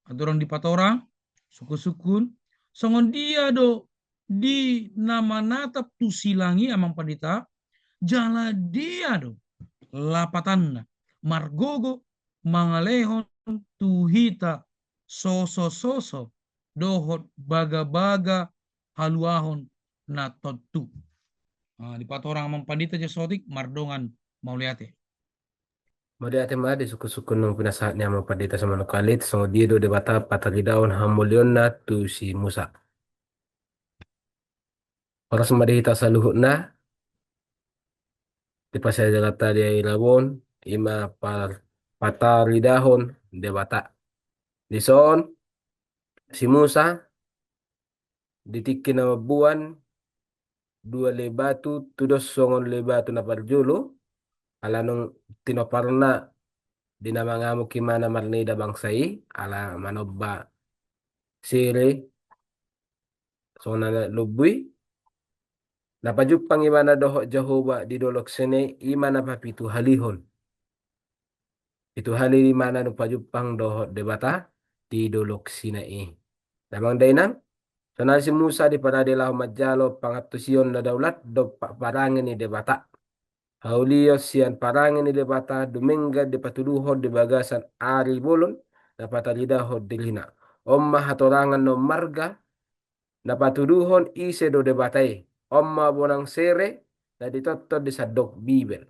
andorang dipatorang, sungkunsungkun, songon dia do di na manatap tu silang i amang pandita, jala dia do lapatanna margogo mangalehon tu hita sosososo dohot bagabaga haluahon na tontu. Ah, dipatorang amang pandita jo saotik, mardongan mauliate. Mauliate ma di sungkunsungkun naung pinasahat ni amang pandita Manungkalit, songon dia do Debata pataridahon hamulionna tu si Musa. Horas ma di hita saluhutna, di parsiajaranta di ari Rebo on, i ma par-, pataridahon Debata. Dison, si Musa, di tingki na mamboan dua lei batu, tudos songon lei batu na parjolo, ala naung tinomparna di na mangamuk imana marnida bangsa i, ala manomba sere, songon anak lombu i, na pajumpang imana dohot Jahowa di dolok Sinai, i ma na papituhalihon. Pitu hali imana dung pajumpang dohot Debata di dolok Sinai i. Damang dainang, sonari si Musa diparade laho manjalo pangantusion na daulat dompak parange ni Debata. Haulion sian parange ni Debata dumenggan dipatuduhon di bagasan ari bolon na pataridahon dirina. On ma hatorangan na ummarga na patuduhon ise do Debata i. On ma bonang sere na ditongtong di sandok Bibel.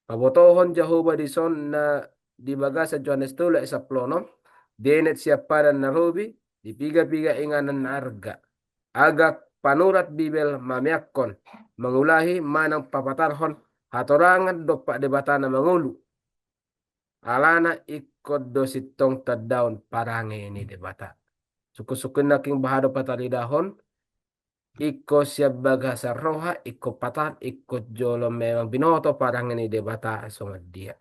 Pabotohon Jahowa dison na di bagasan Johannes tolu ayat sampulu onom, dienet sian padan na robi, di piga-piga inganan arga. Agak panurat Bibel mameakkon, mangulahi manang papatarhon hatorangan dompak Debata na mangolu. Alana ingkon do sintong tandaon parange ni Debata. Sungkun-sungkun nangkin baha do pataridahon, ingkon sian bagasan roha, ingkon patar, ingkon jolo memang binoto parange ni Debata songon dia.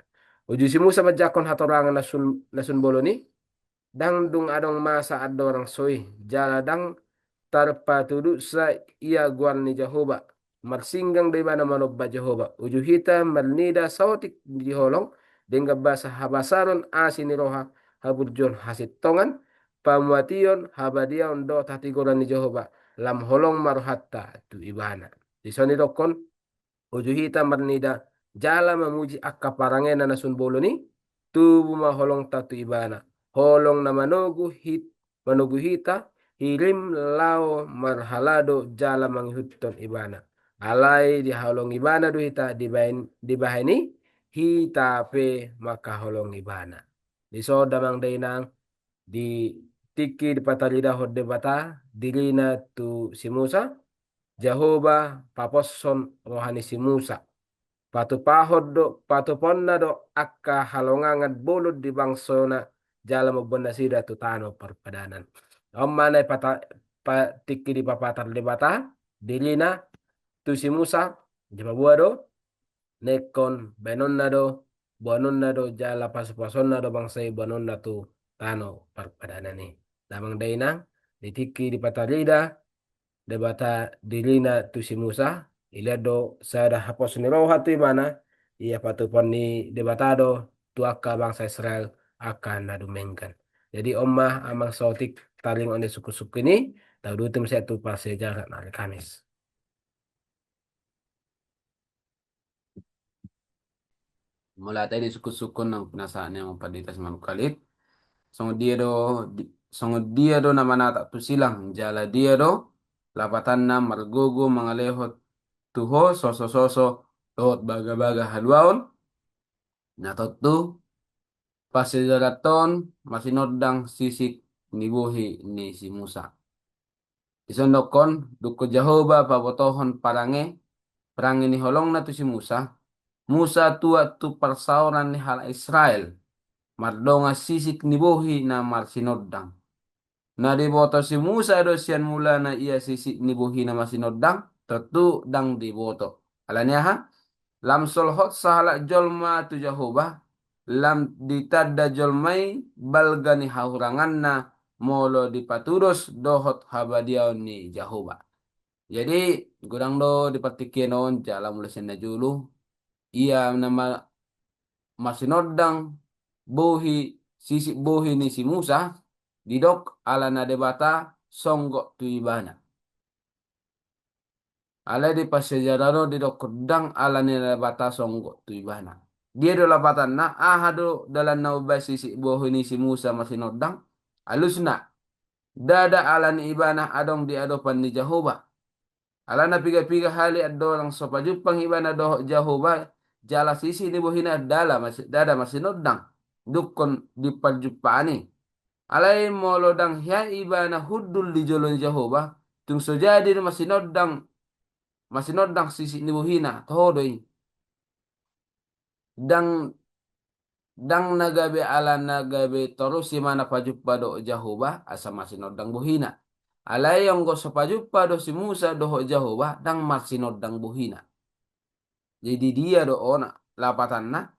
Uju si Musa manjangkon hatorangan na sun, na sun bolon i, ndang dung adong masa andorang so i, jala ndang tarpatudutsa ia goar ni Jahowa. Marsinggang do ibana manomba Jahowa. Uju hita marnida saotik di holong, denggan basa habasaron asi ni roha, haburjuon hasintongan, pamuation, habadiaon dohot hatigoran ni Jahowa, lam holong ma rohanta tu ibana. Dison didokkon, uju hita marnida jala mamuji angka parangena na sun bolon i, tubu ma holongta tu ibana. Holong na manogu hit, manogu hita, hirim laho marhalado jala mangihuthon ibana. Alai dihaholongi ibana do hita dibahen, dibahen i, hita pe mangkaholongi ibana. Dison damang dainang, di tingki dipataridahon Debata dirina tu si Musa, Jahowa paposhon roha ni si Musa. Patupahon do, patupaonna do angka halongangan bolon di bangsona jala mamboan nasida tu tano parpadanan. On ma na ipata, pa, tingki dipapatar Debata dirina tu si Musa, dipaboa do, na ingkon baenonna do, boanonna do, jala pasupasuonna do bangsa i boanonna tu tano parpadanan i. Damang dainang, di tingki dipatarida Debata dirina tu si Musa, dilehon do sada haposhon ni roha tu ibana, ia patupaon ni Debata do tu angka bangsa Israel angka na dumenggan. Jadi on ma amang saotik taringot ni sungkun-sungkun i, tauduti muse tu parsiajaran ari Kamis. Mauliate di sungkun-sungkun naung pinasahat ni amang pandita Simanungkalit. Songon dia do, di, songon dia do na manatap tu silang, jala dia do lapatanna margogo mangalehon tu ho soso-soso dohot baga-baga haluaon. Na tontu parsiajaranta on masinondang sisik ni bohi ni si Musa. Dison dokkon, dungkon Jahowa pabotohon parange, parange ni holongna tu si Musa, Musa tuat tu parsaoran ni halak Israel, mardongan sisik ni bohi na marsinondang. Na diboto si Musa do sian mulana ia sisik ni bohi na marsinondang? Tontu ndang diboto. Alani aha? Lam solhot sahalak jolma tu Jahowa, lam ditanda jolma i balga ni hahuranganna molo dipatudos dohot habadiaon ni Jahowa. Jadi, godang do di partingkian on, jala mulai sian na jolo, ia na ma-, masinondang bohi, sisik bohi ni si Musa, didok alana Debata songgop tu ibana. Alai di parsiajaran on didok ndang alana Debata songgop tu ibana. Dia do lapatanna, aha do dalanna umbahen sisik bohi ni si Musa masinondang? Alusna, ndada alani ibana adong di adopan ni Jahowa. Alana piga-piga hali andorang so pajumpang ibana dohot Jahowa, jala sisik ni bohina ndada masi-, ndada masinondang, dungkon di parjumpaan i. Alai molo ndang hea ibana hundul di jolo ni Jahowa, tung so jadi do masinondang, masinondang sisik ni bohina, toho do i. Ndang, ndang na gabe alana gabe torus ibana pajumpa dohot Jahowa, asa masinondang bohina. Alai anggo so pajumpa do si Musa dohot Jahowa, ndang masinondang bohina. Jadi dia do on lapatanna?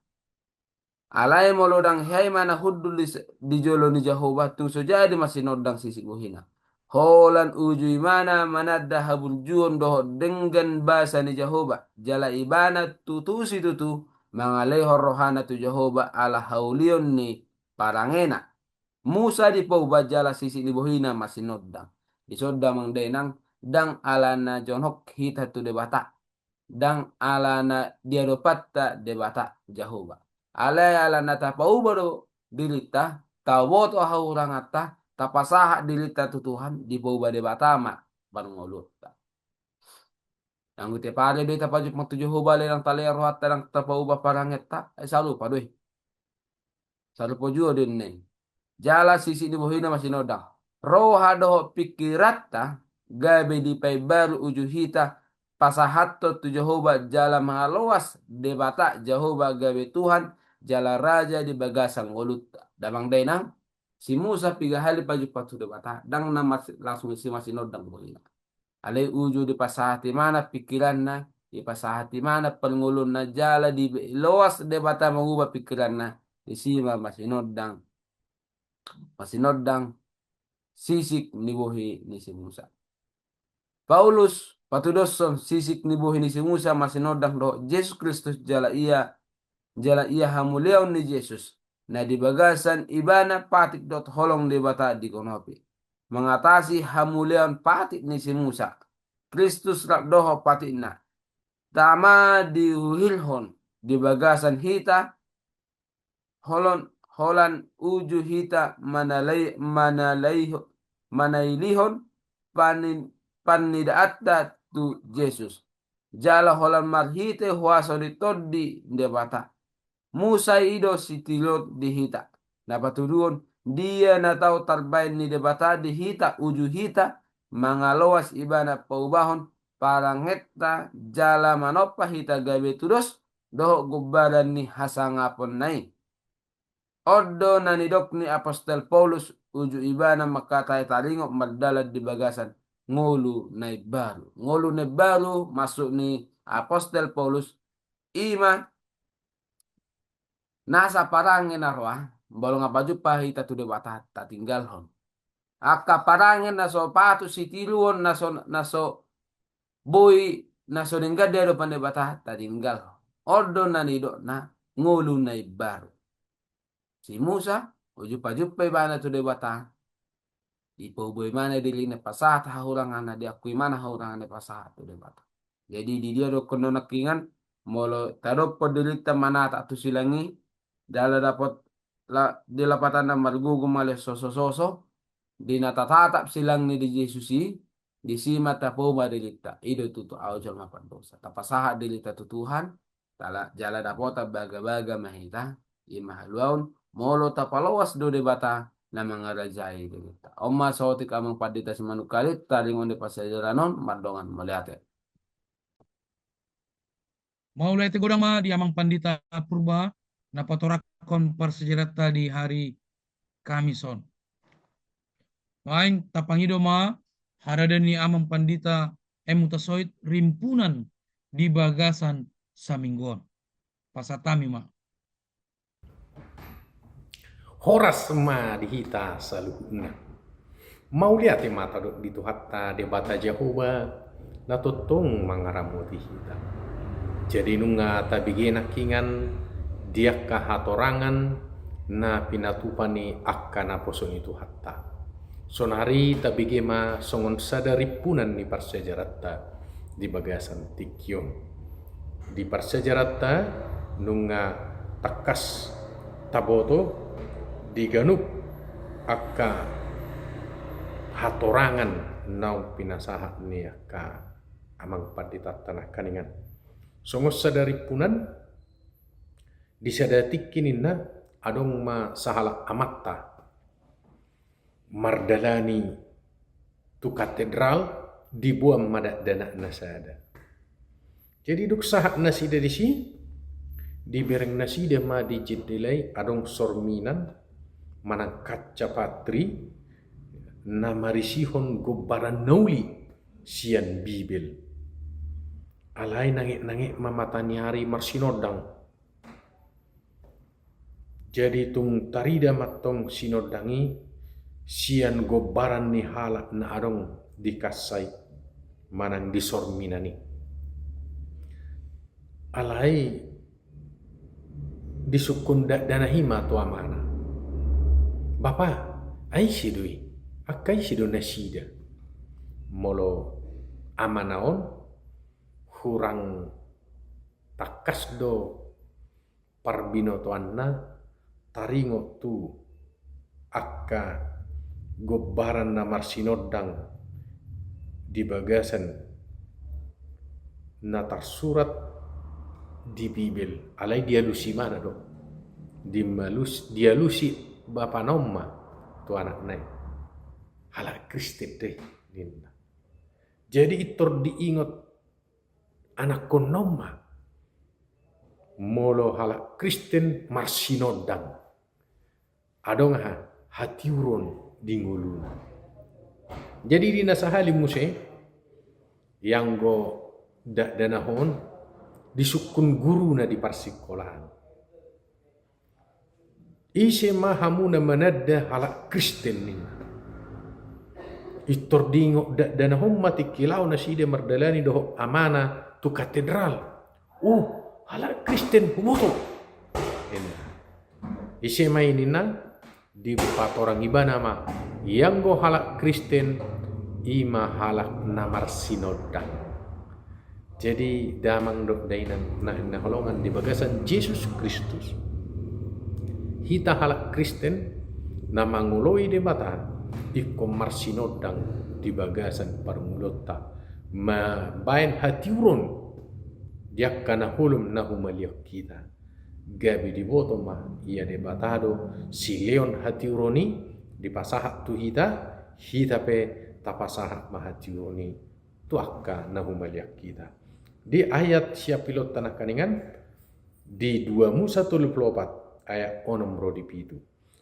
Alai molo ndang hea ibana hundul di, di jolo ni Jahowa, tung so jadi masinondang sisik bohina. Holan uju ibana mananda haburjuon dohot denggan basa ni Jahowa, jala ibana tutu situtu mangalehon rohana tu Jahowa ala haulion ni parangena. Musa dipauba jala sisik ni bohina masinondang. Dison damang dainang, ndang alana jonok hita tu Debata, ndang alana di adopanta Debata Jahowa. Alai alana tapauba do dirinta, taboto hahuranganta, tapasahat dirinta tu Tuhan, dipauba Debata ma parngoluonta. Anggo tiap ari do i tapajumpang tu Jahowa, alai ndang talehon rohanta, ndang tapauba parangenta, ai sarupa do i. Sarupa juo do ninna i. Jala sisik ni bohina masinondang. roha dohot pingkiranta, gabe dipaimbaru uju hita, pasahathon tu Jahowa jala mangaloas Debata Jahowa gabe Tuhan jala Raja di bagasan ngolunta. Damang dainang, si Musa piga hali pajumpa tu Debata, ndang na mas-, langsung si masinondang bohina. Alai uju dipasahat ibana pingkiranna, dipasahat ibana parngoluonna jala diloas Debata manguba pingkiranna, disi ma masinondang, masinondang sisik ni bohi ni si Musa. Paulus patudoshon sisik ni bohi ni si Musa masinondang dohot Jesus Kristus jala ia, jala ia hamuliaon ni Jesus, na di bagasan ibana patik dohot holong Debata digonopi. Mangatasi hamuliaon patik ni si Musa, Kristus rap dohot patikna, tama diuhilhon di bagasan hita, holon, holan uju hita manalai-, manalaiho-, manailihon pani-, pannidaanta tu Jesus. Jala holan marhite huaso ni Tondi Debata. Musa i do sitiruon di hita. Na patuduhon, dia na tau tarbaen ni Debata di hita uju hita mangaloas ibana paubahon parangenta jala manompa hita gabe tudos dohot gombaran ni hasangaponna i. On do na nidok ni apostel Paulus uju ibana mangkatai taringot mardalan di bagasan ngolu na imbaru. Ngolu na imbaru maksud ni apostel Paulus i ma nasa parange na roa, molo nga pajumpa hita tu Debata tatinggalhon. Angka parange na so patut sitiruon, na so, na so boi, na so denggan di adopan Debata tatinggalhon. On do na nidokna ngolu na imbaru. Si Musa, uju pajumpa ibana tu Debata, dipaubo ibana dirina pasahat hahuranganna, diakui ibana hahuranganna pasahat tu Debata. Jadi di dia do on nangkiningan, molo tadophon dirinta manatap tu silang i, jala dapot la-, di lapatanna margogo male soso-soso, di na tatatap silang ni di Jesus i, disi ma tapauba dirinta, i do tutu au jolma pardosa. Tapasahat dirinta tu Tuhan, tala-, jala dapotan bagabaga ma hita, i ma haluaon, molo tapaloas do Debata na mangarajai dirinta. On ma saotik Amang Pandita Simanungkalit, taringot ni parsiajaran on, mardongan mauliate. Mauliate godang ma di Amang Pandita Purba, na patorangkon parsiajaranta di hari Kamis on. Naeng tapangido ma harada ni Amang Pandita M Hutasoit rimpunan di bagasan saminggu on. Pasahat hami ma. Horas ma di hita saluhutna. Mauliate ma tadok di Tuhanta Debata Jahowa, na tongtong mangaramoti hita. Jadi nunga tabege nangkiningan di angka hatorangan na pinatupa ni angka naposo ni Tuhanta. Saonari tabege ma songon sada rimpunan ni parsiajaranta di bagasan tingki on. Di parsiajaranta nunga tangkas taboto di ganup angka hatorangan naung pinasahat ni angka Amang Panditanta nangkiningan. Songon sada rimpunan, di sada tingki ninna adong ma sahalak amanta mardalani tu katedral, diboan ma dakdanakna sada. Jadi dung sahat nasida disi, dibereng nasida ma di jendela i adong sorminan manang kaca patri na marisihon gombaran na uli sian Bibel. Alai nanget-nanget ma mata ni ari marsinondang. Jadi tung tarida mantong sinondang i sian gombaran ni halak na adong di kaca i manang di sorminan i. Alai disungkun dakdanak i ma tu amana, "Bapa, ai ise do i? Angka ise do nasida?" Molo amana on hurang tangkas do parbinotoanna taringot tu angka gombaran na marsinondang di bagasan na tarsurat di Bibel, alai dialusi ma na do. Dimalus-, dialusi bapana on ma tu anakna i. Kristen do i, ninna. Jadi intor diingot anakkonna on ma molo halak Kristen marsinondang. Adong aha? Hatiuron di ngoluna. Jadi di na sahali muse, ianggo dakdanak on, disungkun guruna di parsikolaan. Ise ma hamu na mananda halak Kristen, ninna. Intor diingot dakdanak on ma tingki laho nasida mardalani dohot amana tu katedral. Oh, halak Kristen, huboto, ninna. Ise ma i, ninna? Dipatorang ibana ma, ianggo halak Kristen, i ma halak na marsinondang. Jadi damang dohot dainang na hinaholongan di bagasan Jesus Kristus, hita halak Kristen na mangoloi Debata ingkon marsinondang di bagasan parngoluonta, mambahen hatiuron di angka na holom na humaliang hita. Gabe diboto ma ia Debata do silehon hatiuron i dipasahat tu hita, hita pe tapasahat ma hatiuron i tu angka na humaliang hita. Di ayat siapilonta nangkiningan, di dua Musa tolu pulu opat ayat onom ro di pitu.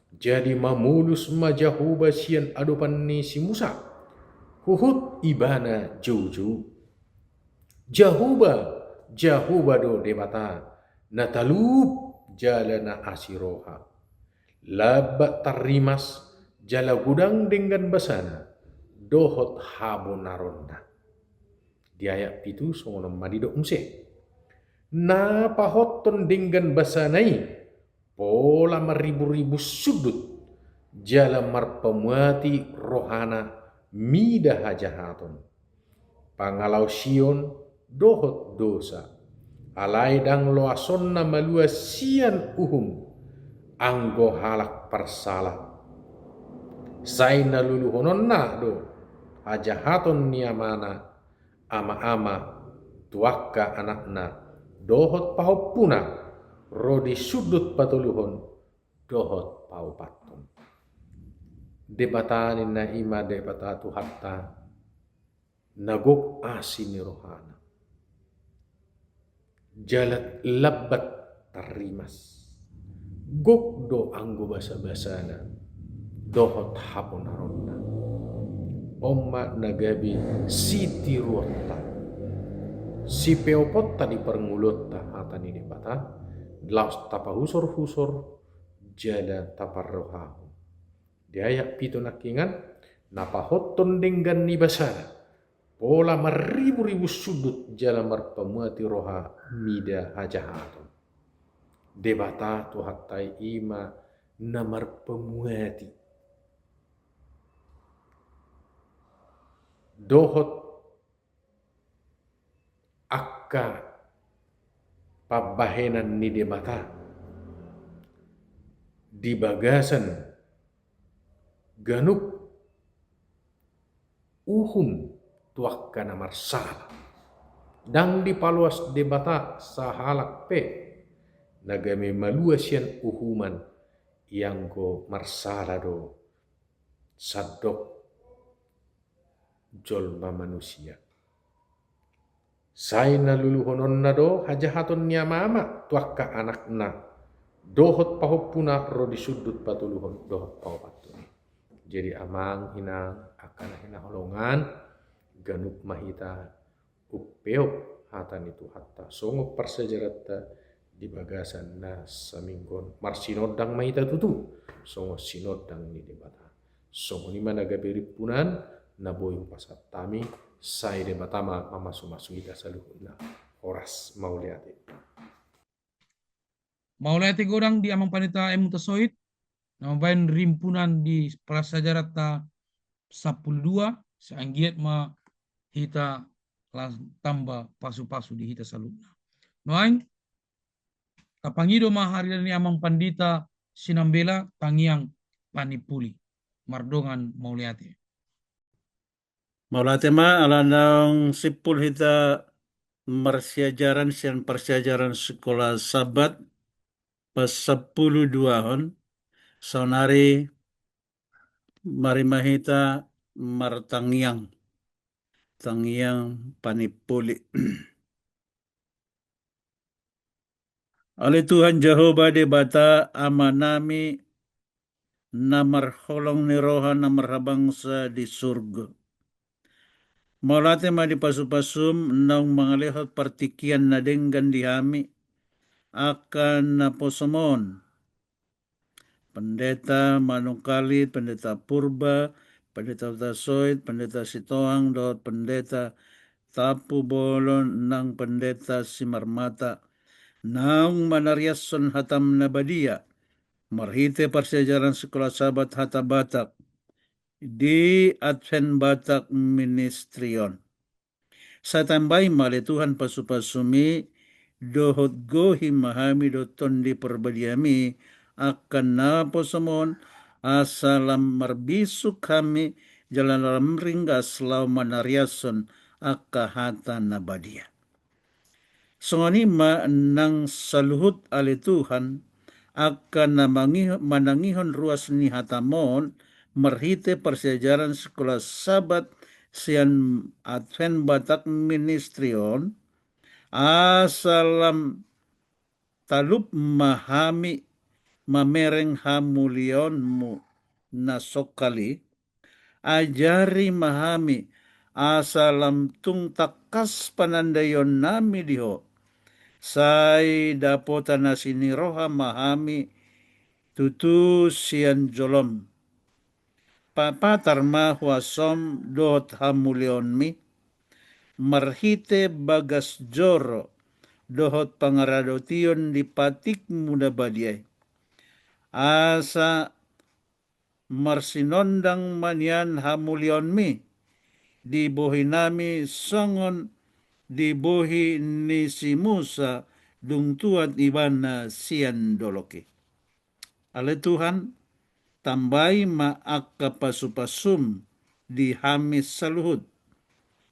Jadi mamolus ma Jahowa sian adopan ni si Musa, huhut ibana joujou. Jahowa, Jahowa do Debata, na talup jala na asi roha, lambat tarrimas jala godang denggan basana dohot habonaronna. Di ayat pitu songon on ma didok muse. Na pahothon denggan basana i pola marriburibu sundut jala marpamuati rohana mida hajahaton, pangalaosion dohot dosa. Alai ndang loasonna malua sian uhum anggo halak parsala. Sai na luluhononna do hajahaton ni amana, ama-ama, tu angka anakna dohot pahompuna, ro di sundut patoluhon dohot paopathon. Debata ninna i ma Debata Tuhanta na gok asi ni rohana jala lambat tarrimas. Gok do anggo basa-basana dohot habonaronna. On ma na gabe sitiruonta, sipeoponta di parngoluonta hata ni Debata, laos tapahusor-husor jala taparrohahon. Di ayat pitu nangkiningan, na pahothon denggan ni basana pola marriburibu sundut jala marpamuati roha mida hajahaton. Debata Tuhanta i ma na marpamuati dohot angka pambahenan ni Debata di bagasan ganup uhum tu angka na marsala. Ndang dipaloas Debata sahalak pe na gabe malua sian uhuman, ianggo marsala do sandok jolma manusia. Sai na luluhononna do hajahaton ni ama-ama tu angka anakna dohot pahompuna, ro di sundut patoluhon dohot paopathon. Jadi amang inang, angka na hinaholongan, ganup ma hita umpeop hata ni Tuhanta songon parsiajaranta di bagasan na saminggu on. Marsinondang ma hita tutu songon sinondang ni Debata. Songon i ma na gabe rimpunan na boi hupasahat hami. Sai Debata ma mamasu-masu hita saluhutna. Horas, mauliate. Mauliate godang di Amang Pandita M. Hutasoit na mambahen rimpunan di parsiajaranta sampulu dua. Sai anggiat ma hita las tamba pasu-pasu di hita saluhutna. Nuaeng tapangido ma harida ni Amang Pandita Sinambela Tangiang Panimpuli. Mardongan mauliate. Mauliate ma, ala naung simpul hita marsiajaran sian parsiajaran Sikola Sabat pasampulu duahon, saonari marima hita martangiang. Tangiang panimpuli. Ale Tuhan Jahowa Debata Amanami, na marholong ni roha na marhabangsa di surgo. Mauliate ma di pasu-pasum naung mangalehon partingkian na denggan di hami, angka naposom on. Pendeta Manungkalit, Pendeta Purba, Pendeta Hutasoit, Pendeta Sitohang, dohot Pendeta Tampubolon nang Pendeta Simarmata, naung manariashon hatam na badia, marhite parsiajaran Sikola Sabat hata Batak, di Advent Batak Ministry on. Sai tambai ma ale Tuhan pasu-pasumi, dohot gohi ma hami dohot Tondi Parbadiami, angka naposom on, asa lam marbisuk hami, jala lam ringgas laho manariashon angka hata na badia. Songon i ma nang saluhut ale Tuhan, angka na mangi-, manangihon ruas ni hatam on, marhite parsiajaran Sikola Sabat sian Advent Batak Ministry on, asa lam talup ma hami mamereng hamuliaonmu na songkali, ajari ma hami, asa lam tung tangkas panandaionnami di Ho. Sai dapotan asi ni roha ma hami tutu sian jolom. Papatar ma huasom dohot hamuliaonmi, marhite bagas joro dohot pangaradotion di patikmu na badia i. Asa marsinondang ma nian hamuliaonmi di bohinami songon di bohi ni si Musa dung tuat ibana sian dolok i. Ale Tuhan, tambai ma angka pasu-pasum di hami saluhut.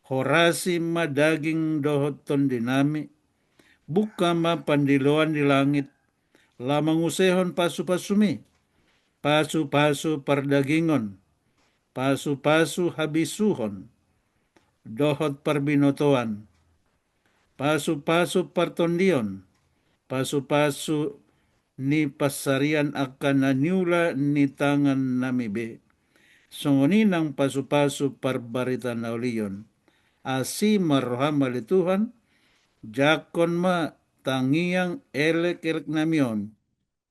Horasi ma daging dohot tondinami, bungka ma pandiloan di langit, laho mangusehon pasu-pasumi, pasu-pasu pardagingon, pasu-pasu habisuhon, dohot parbinotoan, pasu-pasu partondion, pasu-pasu ni pansarian angka na niula ni tangannami be. Songon i nang pasu-pasu parbarita na uli on. Asi ma roham ale Tuhan, jangkon ma tangiang elek-eleknami on,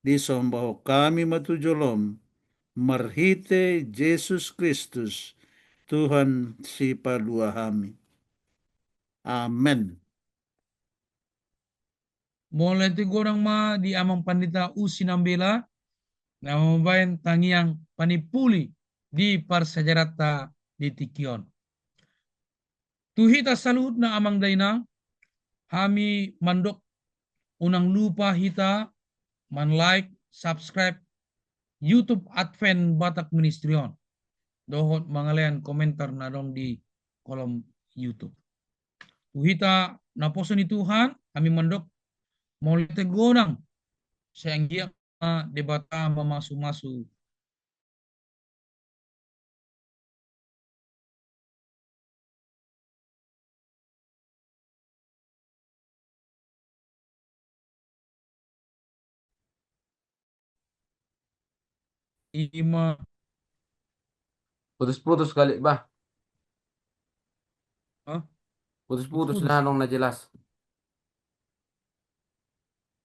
disombahon hami ma tu jolom, marhite Jesus Kristus, Tuhan Sipalua hami. Amen. Mauliate godang ma di Amang Pandita Usi Nambela, na mambahen tangiang panimpuli di parsiajaranta di tingki on. Tu hita saluhutna amang dainang, hami mandok unang lupa hita man-like, subscribe YouTube Advent Batak Ministry on. Dohot mangalean komentar na adong di kolom YouTube. Tu hita naposo ni Tuhan, hami mandok mauliate godang, sai anggiat ma Debata mamasu-masu. Ima. Putus-putus kali, bah. Hah? Putus-putus. Putus. Nah, dong na jelas.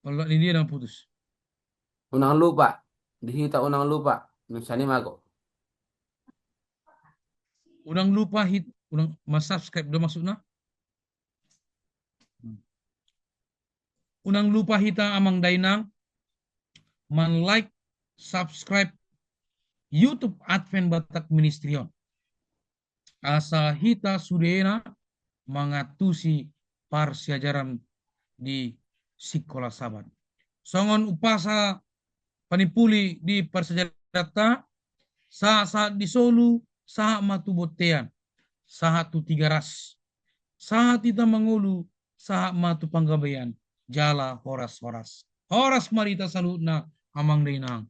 Olat ni dia na putus. Unang lupa. Di hita unang lupa. Nunsa ni mago. Unang lupa hit, unang ma-subscribe do maksudna. Unang lupa hita amang dainang man-like, subscribe YouTube Advent Batak Ministry on. Asa hita sudena mangantusi parsiajaran di Sikola Sabat. Songon umpasa panimpuli di parsiajaranta, sahat-sahat di solu, sahat ma tu bontean, sahat tu Tigaras, sahat hita mangolu, sahat ma tu Panggabean, jala horas-horas. Horas ma di hita saluhutna amang dainang.